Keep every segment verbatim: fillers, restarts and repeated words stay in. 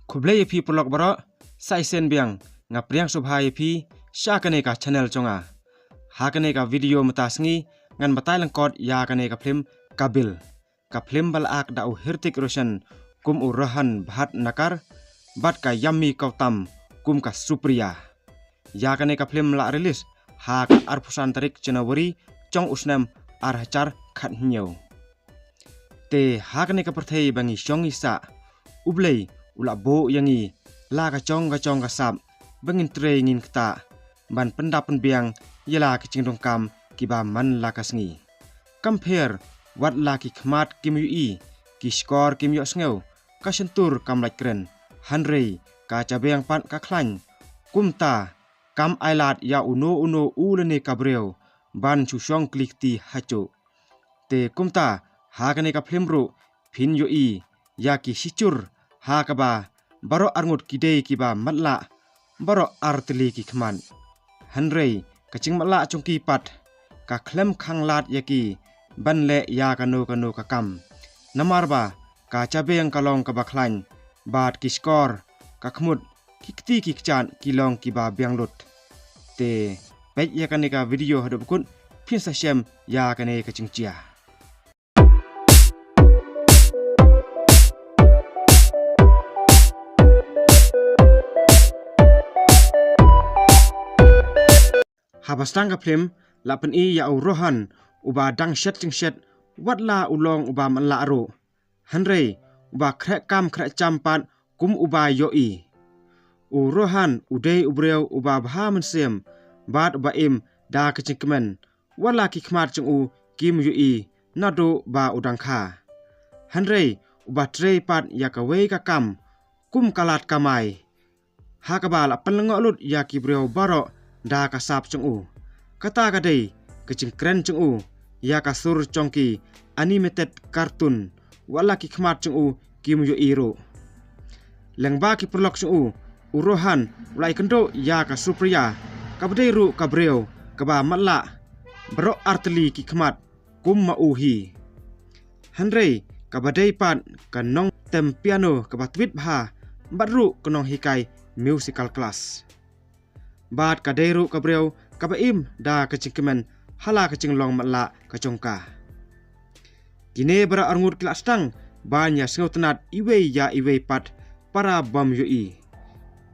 Khublei ïa phi paralok baroh, sa shisien biang nga pdiang sngewbha ïa phi sha kane ka channel jong nga. Ha kane ka video mynta sngi ngan batai lyngkot ïa kane ka phlim Kabir. Ka phlim ba la act da u Hrithik Roshan kum u Rohan Bhatnagar bad ka Yami Gautam kum ka Supriya. Ïa kane ka phlim la release ha ka arphew san tarik January jong u snem ar hajar khathynñiew. Te ha kane ka pyrthei ba ngi shong ngi sah, U Blei u la buh ïa ngi la ka jong ka jong ka sap ba ngin trei ngin ktah ban pyndap pynbiang ïa la ki jingdonkam kiba man la ka sngi. Kam pher wat la ki khmat kim ïohi, ki shkor kim ïohsngew, ka shyntur kam lait kren, hynrei ka jabieng pat ka khlaiñ. Kumta kam ailad ïa uno uno u lane ka briew ban shu shong kli kti hajuh. Te kumta ha kane ka phlim ruh phin ïohi ïa ki shijur ha kaba baroh arngut ki dei kiba matlah, baroh artylli ki khmat. Hynrei ka jingmatlah jong ki pat ka khlem khang lad ïa ki ban leh ïa kano kano ka kam. Namar ba ka jabieng ka long kaba khlaiñ bad ki shkor, ka khmut, ki kti ki kjat ki long kiba biang lut. Te peit ïa kane ka video haduh ba kut phin sa shem ïa kane ka jingjia. Haba sdang ka phlim la pyni ïa u Rohan uba dang shet jingshet wat la u long uba matlah ruh. Hynrei uba khreh kam khreh jam pat kum uba ïohi. U Rohan u dei u briew uba bha mynsiem bad uba im da ka jingkmen, wat la ki khmat jong u kim ïohi naduh ba u dang kha. Hynrei uba trei pat ïa kawei ka kam kum ka lad kamai, ha kaba la pynlyngngoh lut ïa ki briew baroh da ka sap jong u. Kata ka dei ka jingkren jong u ïa ka sur jong ki animated cartoon, wat la ki khmat jong u kim ïohi ruh. Lyngba ki paralok jong u, u Rohan u la ïakynduh ïa ka Supriya, kaba dei ruh ka briew kaba matlah, baroh artylli ki khmat kum ma u hi. Hynrei kaba dei pat ka nongtem piano kaba tbit bha bad ruh ka nonghikai musical class. Bad ka dei ruh ka briew kaba im da ka jingkmen ha la ka jinglong matlah ka jong ka. Kine baroh arngut ki la sdang ban ïa sngewtynnad iwei ïa iwei pat para bym ïohi.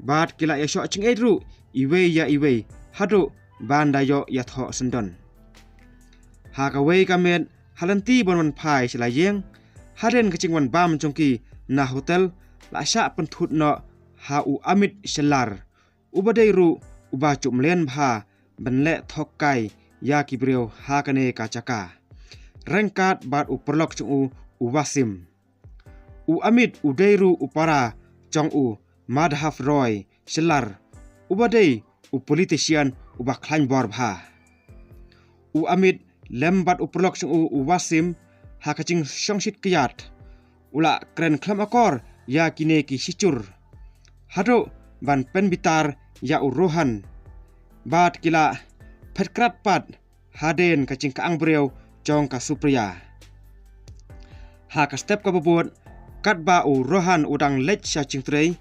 Bad ki la ïa shoh jingïeit ruh iwei ïa iwei haduh ban da ïoh ïa thoh syndon. Ha kawei ka miet ha lynti ban wan phai sha la ïing, hadien ka jingwan bam jong ki na hotel, la shah pynthut noh ha u Amit Shellar, uba dei ruh uba ju mlien bha ban leh thok kai ïa ki briew ha kane ka jaka, ryngkat bad u paralok jong u, u Wasim. U Amit u dei ruh u para jong u Madhav Roy Shellar, uba dei u politician uba khlaiñ bor bha. U Amit lem bad u paralok jong u, u Wasim, ha ka jingshongshit kjat, u la kren khlem akor ïa kine ki shijur haduh ban pynbitar ïa u Rohan. Bad ki la phet krat pat hadien ka jingkyang briew jong ka Supriya. Ha ka step kaba bud, katba u Rohan u dang leit sha jingtrei,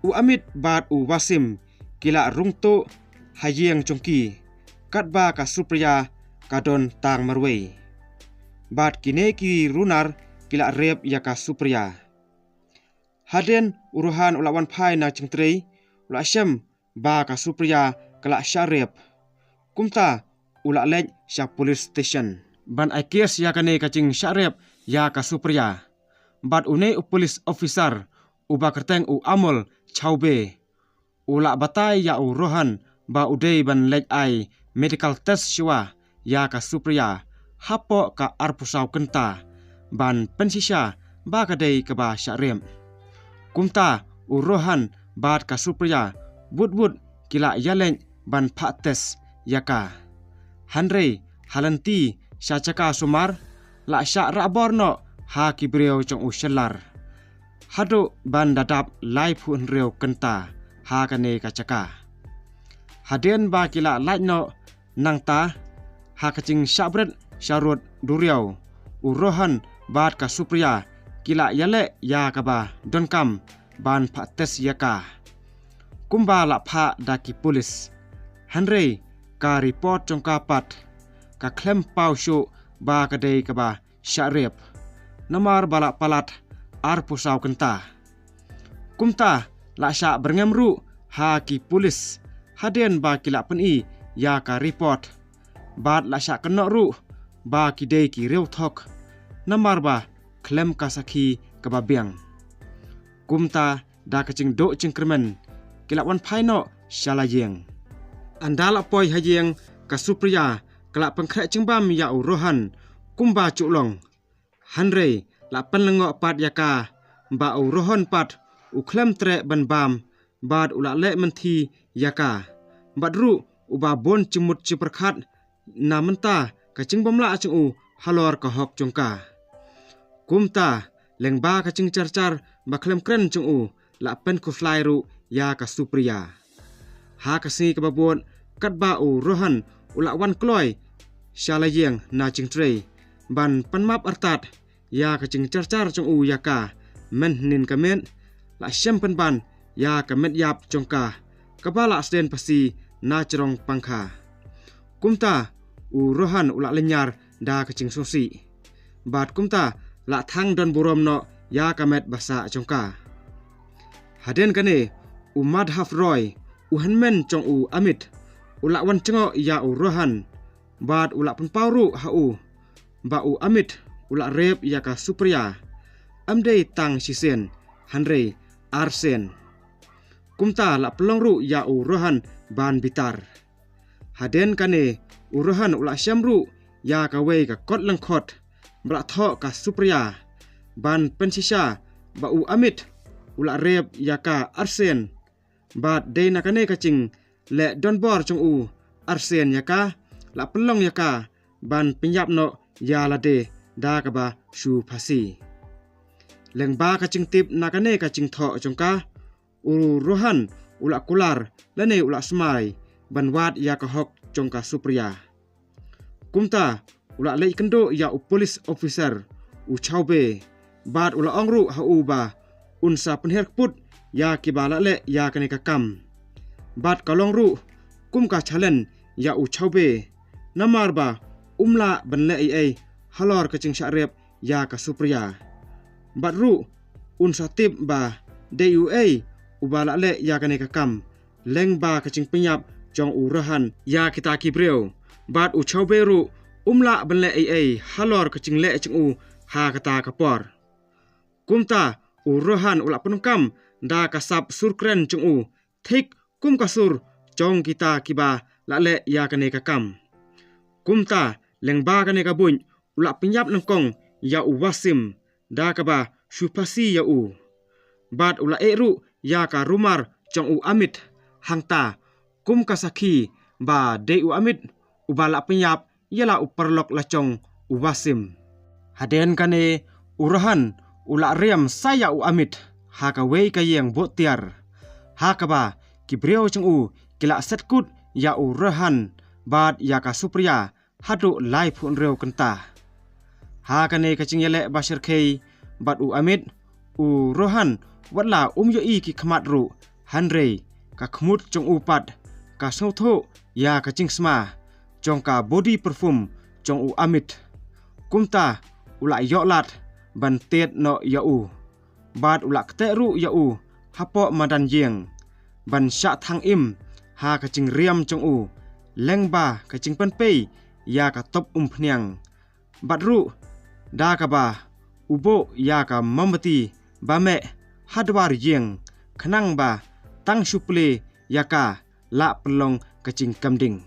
u Amit bad u Wasim ki la rung tuh ha ïing jong ki, katba ka Supriya ka don tang marwei. Bad kine ki runar ki la rep ïa ka Supriya. Hadien u Rohan u la wan phai na jingtrei, u la shem ba ka Supriya ka la shah rep. Kumta u la leit sha police station ban ai case ïa kane ka jingshah rep ïa ka Supriya. Bad une u police officer uba kyrteng u Amol Chaube, u la batai ïa u Rohan ba u dei ban leit ai medical test shuwa ïa ka Supriya hapoh ka arphew saw kynta ban pynshisha ba ka dei kaba shah rep. Kumta u Rohan bad ka Supriya bud bud ki la ïaleit ban phah test ïa ka. Hynrei ha lynti sha jaka sumar la shah rah bor noh ha ki briew jong u Shellar haduh ban da dap laiphew hynriew kynta ha kane ka jaka. Hadien ba ki la lait noh nangta, ha ka jingshah bret sharud duriaw, u Rohan bad ka Supriya ki la ïaleh ïa kaba donkam ban phah test ïa ka. Kumba la phah da ki pulit. Hynrei ka report jong ka pat ka khlem paw shuh ba ka dei kaba shah rape. Namar ba la palat arphew saw kynta. Kumta la shah byrngem ruh ha ki pulit hadien ba ki la pyni ïa ka report. Bad la shah kynnoh ruh ba ki dei ki riewthok. Namar ba khlem ka sakhi kaba biang. Kumta da ka jingduh jingkyrmen ki la wan phai noh sha la ïing. Ynda la poi ha ïing ka Supriya ka la pynkhreh jingbam ïa u Rohan kumba ju long. Hynrei la pynlyngngoh pat ïa ka ba u Rohan pat u khlem treh ban bam bad u la leh mynthi ïa ka. Bad ruh uba bun jingmut jingpyrkhat na mynta ka jingbym lah jong u halor ka hok jong ka. Kumta lyngba ka jingjarjar ba khlem kren jong u la pynkhuslai ruh ïa ka Supriya. Ha ka sngi kaba bud katba u Rohan u la wan kloi sha la ïing na jingtrei ban pynmap artat ïa ka jingjarjar jong u ïa ka mynhynnin ka miet la shem pynban ïa ka met ïap jong ka kaba la sdien phasi na jrong pangkha. Kumta u Rohan u la lynñiar da ka jingsngewsih. Bad kumta la thang don burom noh ïa ka met ba sah jong ka. Hadien kane u Madhav Roy u hynmen jong u Amit u la wan jngoh ïa u Rohan bad u la pynpaw ruh ha u ba u Amit u la rape ïa ka Supriya. Ym dei tang shisien hynrei arsien. Kumta la pynlong ruh ïa u Rohan ban bitar. Hadien kane u Rohan u la shem ruh ïa kawei ka kot lyngkhot ba la thoh ka Supriya ban pynshisha ba u Amit u la rape ïa ka arsien. Bad dei na kane ka jingleh donbor jong u arsien ïa ka la pynlong ïa ka ban pynïap noh ïa lade da kaba shu phasi. Lyngba ka jingtip na kane ka jingthoh jong ka u Rohan u la kular lane u la smai ban wad ïa ka hok jong ka Supriya. Kumta u la leit kynduh ïa u police officer u Chaube bad u la ong ruh ha u ba un sa pynhiar kput ïa kiba la leh ïa kane ka kam. Bad ka long ruh kum ka challenge ïa u Chaube namar ba um lah ban leh ei ei halor ka jingshah rape ïa ka Supriya. Bad ruh un sa tip ba dei uei uba la leh ïa kane ka kam lyngba ka jingpynïap jong u Rohan ïa kita ki briew. Bad u Chaube ruh um lah ban leh ei ei halor ka jingleh jong u ha kata ka por. Kumta u Rohan u la pyndonkam da ka sap sur kren jong u thik kum ka sur jong kita kiba la leh ïa kane ka kam. Kumta lyngba kane ka buit u la pynïap nyngkong ïa u Wasim da kaba shu phasi ïa u. Bad u la eh ruh ïa ka rumar jong u Amit hangta kum ka sakhi ba dei u Amit uba la pynïap ïa la u paralok la jong u Wasim. Hadien kane u Rohan u la riam sa ïa u Amit ha kawei ka ïing buh tiar. Ha kaba ki briew jong u ki la set kut ïa u Rohan bad ïa ka Supriya haduh laiphew hynriew kynta. Ha kane ka jingïaleh ba shyrkhei bad u Amit u Rohan wat la um ïohi ki khmat ruh hynrei ka khmut jong u pat ka sngewthuh ïa ka jingsma jong ka body perfume jong u Amit. Kumta u la ïoh lad ban tied noh ïa u bad u la kteh ruh ïa u hapoh madan ïing ban shah thang im ha ka jingriam jong u lyngba ka jingpynpei ïa ka top umphniang. Bad ruh da kaba u buh ïa ka mombati ba meh ha dwar ïing khnang ba tang shu plie ïa ka la pynlong ka jingkam ding.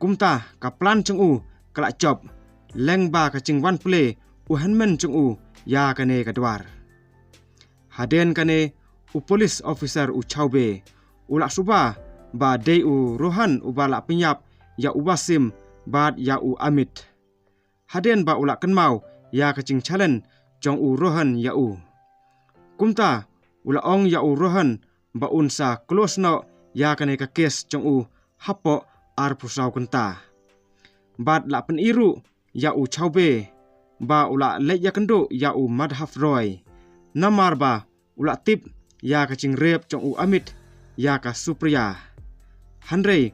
Kumta ka plan jong u ka la jop lyngba ka jingwan plie u hynmen jong u ïa kane ka dwar. Hadien kane u police officer u Chaube u la suba ba dei u Rohan uba la pynïap ïa u Wasim bad ïa u Amit. Hadien ba u la kynmaw ïa ka jingchallenge jong u Rohan ïa u. Kumta u la ong ïa u Rohan ba un sa close noh ïa kane ka case jong u hapoh arphew saw kynta. Bad la pyni ruh ïa u Chaube ba u la leit ïakynduh ïa u Madhav Roy. Namar ba u la tip ïa ka jingrep jong u Amit ïa ka Supriya. Hynrei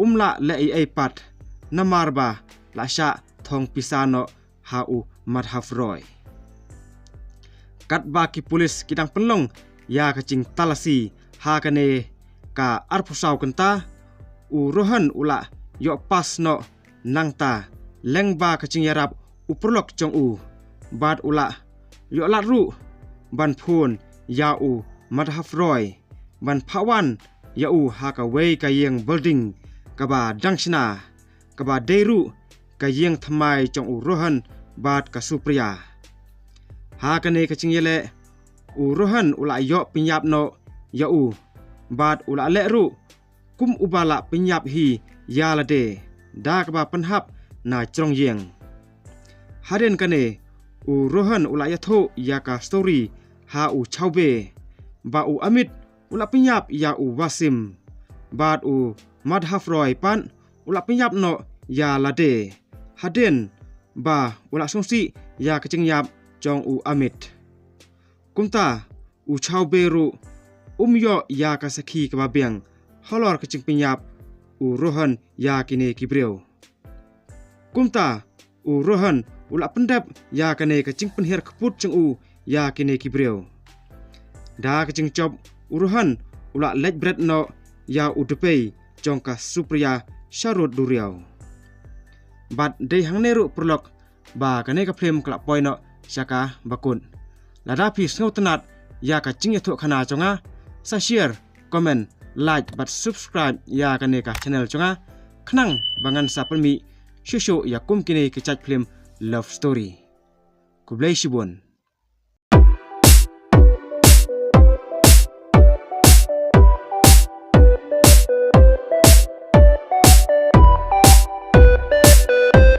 um lah leh ei ei pat namar ba la shah thong pisa noh ha u Madhav Roy. Katba ki pulit ki dang pynlong ïa ka jingtalasi ha kane ka arphew saw kynta, u Rohan u la ïoh pass noh nangta lyngba ka jingïarap u paralok jong u, bad u la ïoh lad ruh ban phone ïa u Madhav Roy ban phah wan ïa u ha kawei ka ïing building kaba dang shna, kaba dei ruh ka ïing thymmai jong u Rohan bad ka Supriya. Ha kane ka jingïaleh, u Rohan u la ïoh pynïap noh ïa u, bad u la leh ruh kum uba la pynïap hi ïa lade da kaba pynhap na jrong ïing. Hadien kane, u Rohan u la ïathuh ïa ka story ha u Chaube ba u Amit u la pynïap ïa u Wasim, bad u Madhav Roy pat u la pynïap noh ïa lade hadien ba u la sngewsih ïa ka jingïap jong u Amit. Kumta u Chaube ruh um ïoh ïa ka sakhi kaba biang halor ka jingpynïap u Rohan ïa kine ki briew. Kumta u Rohan u la pyndep ïa kane ka jingpynhiar kput jong u ïa kine ki briew. Da ka jingjop, u Rohan u la leit bret noh ïa u dpei jong ka Supriya sharud duriaw. Bad dei hangne ruh paralok ba kane ka film ka la poi noh sha ka bakut. Lada phi sngewtynnat ïa ka jingïathuhkhana jong nga, sa share, comment, like bad subscribe ïa kane ka channel jong nga, khnang ba ngan sa pynmih shuh shuh ïa kum kine ki jait film love story. Khublei shibun.